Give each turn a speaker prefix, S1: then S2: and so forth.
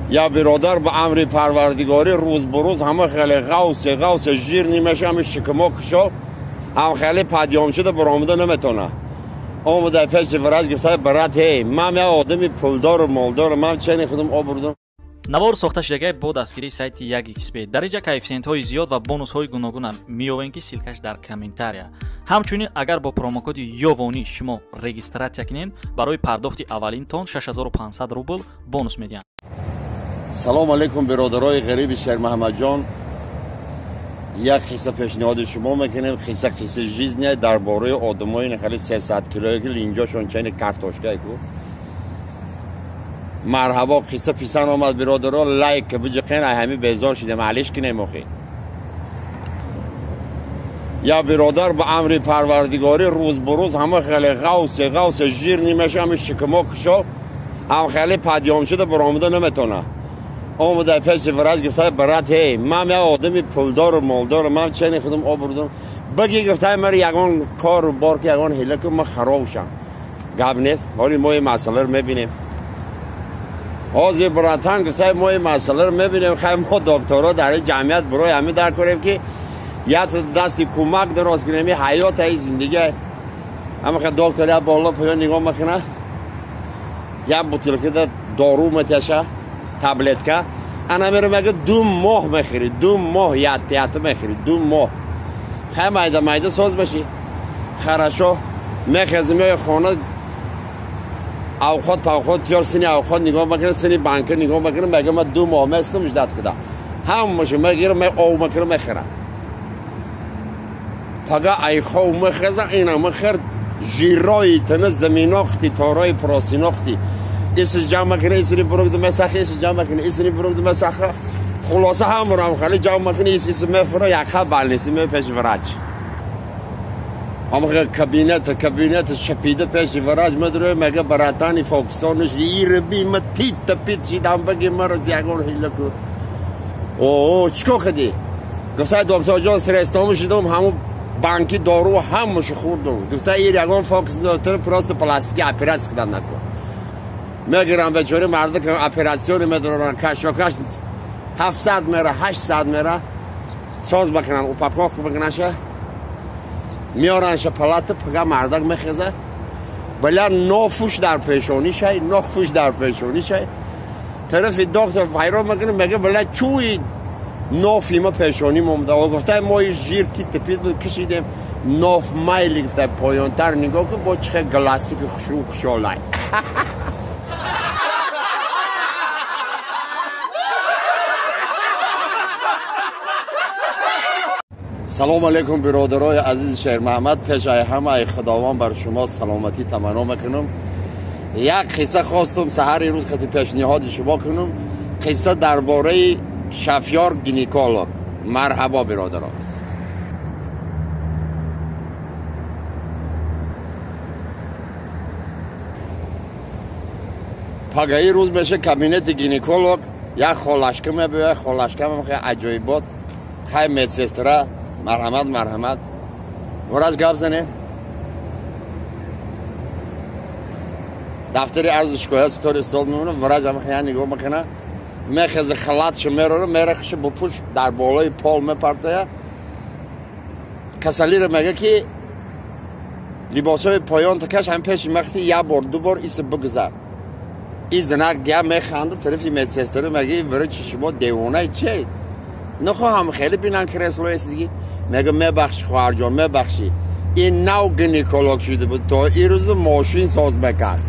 S1: Я биродар ба амри парвардигорӣ рӯз ба рӯз ҳама хеле ғавсе ғавсе жир нимаша ҳами шикмо кушо ҳам хеле падём шуда баромада наметона. Омада пеши врач гуфта брат ҳей ман я одами пулдору молдору ман чени худам обурдам.
S2: Навор сохта шудагай бо дастгирии сайти 1xb. Дар инҷа коэффисиентҳои зиёд ва бонусҳои гуногунам меёвем, ки ссылкаш дар комментария. Ҳамчунин агар бо промокоди Ёвонӣ шумо регистратсия кунед, барои пардохти аввалинтон 6500 рубл бонус медиҳанд.
S1: Салом алейкум биродарои ғариби Шермаҳамадҷон. Як қисса пешниҳоди шумо мекунем. Қисса қисса жизни дар бораи одамои хеле 300 килое ки линҷошон чени картошкае ку. Марҳабо, қисса писан омад биродаро, лайк биҷиқен, ай ҳами безор шидем, алиш кинем охи. Я биродар ба амри парвардигорӣ рӯз ба рӯз ҳама хеле ғавсе ғавсе жир нимаша ҳами шикмо кушо ҳам хеле падём шуда баромада наметона. Омада пеши врач гуфта брат ҳей ман я одами пулдору молдору ман чени худам обурдам. Баги гуфта мар ягон кору бор ки ягон ҳила ку ман хароб шам. Гап нест, ҳоли мо ин масъаларо мебинем. Ҳозир братан гуфта мо ин масъаларо мебинем. Хай мо докторо дар ин ҷамъият барои ҳамин дар корем ки як дасти кӯмак дароз кунем, ин ҳаёт ин зиндагӣ. Ҳама хай доктор як боло поён нигоҳ мекунад, як бутилка дору меташа, таблетка. Ана меро мега 2 моҳ мехӯри, 2 моҳ ят мехӯри, 2 моҳ. Хай майда майда соз баши. Хорошо, мехезем меои хона, авқот павқот тиёр, сини авқот нигоҳ мекунам, сини банка нигоҳ мекунам, мега ман 2 моҳ местам ждат куда. Ҳамаша мегирам, ов мекунам, мехӯрам. Пага айхов мехезам, ина мехӯр, жирои тана заминохти, торои просинохти. Иси ҷамъ мекунӣ, исини буругду месахи, иси ҷамъ мекунӣ, исини буругду месаха. Хулоса ҳамурам хеле ҷамъ мекунӣ, иси мефура, якха балниси ме пеши врач. Ҳамаха кабинет шапида пеши врач медуре, мега братани фокусониш ирби ма тита пит шидам баги маро ягон ҳила ку. О, чико кади? Гуфта доктор ҷон срестому шидам, ҳаму банки дору ҳамашу хӯрдум. Гуфта ир ягон фокус доктор просто пластики оператсия кидан накун. Мегирам бечори марда ки оператсиони медоранд, кашокаш 700 мера, 800 мера соз бакунанд, упаковка бакунаша, меоранша палата, пага мардак мехеза, бля нофуш дар пешонӣ шай, нофуш дар пешонӣ шай. Тарафи доктор файрон мекунад, мега бля чӯи нофи ма пешонӣ момда. О гуфта мо жир тит пит буд кашидем, ноф майли гуфта поёнтар нигоҳ кун, бо чихе галастики хушрӯ кушолай. Салом алейкум биродарои азизи Шермаҳамад. Пеш ай ҳама ай худованд бар шумо саломатӣ таманно мекунам. Як қисса хостум саҳари рӯз хати пешниҳоди шумо кунам. Қисса дар бораи шафёр гинеколог. Марҳабо биродарон. Пагаи рӯз меша кабинети гинеколог, як холашка мебиёяд, холашка мехоҳад аҷоибот. Хай медсестра, марҳамат, марҳамат. Врач гап занем. Дафтари арзу шикоят стори стол мемонад, врач ҳам хеле нигоҳ мекунад, мехеза халатшо мерора, мерахша бо пуш дар болои пол мепартояд. Касалиро мега ки либосҳои поён такаш ҳам пеши махти як бор, 2 бор иса бигузар. Ин занак я механда, тарафи медсестра мега врачи шумо девонаи чиед? Нахоҳам хеле бинан креслоест диги. Мега мебахши хоҳарҷон, мебахши. Ин нав гинеколог шуда буд, то ин рӯз мошин соз мекард.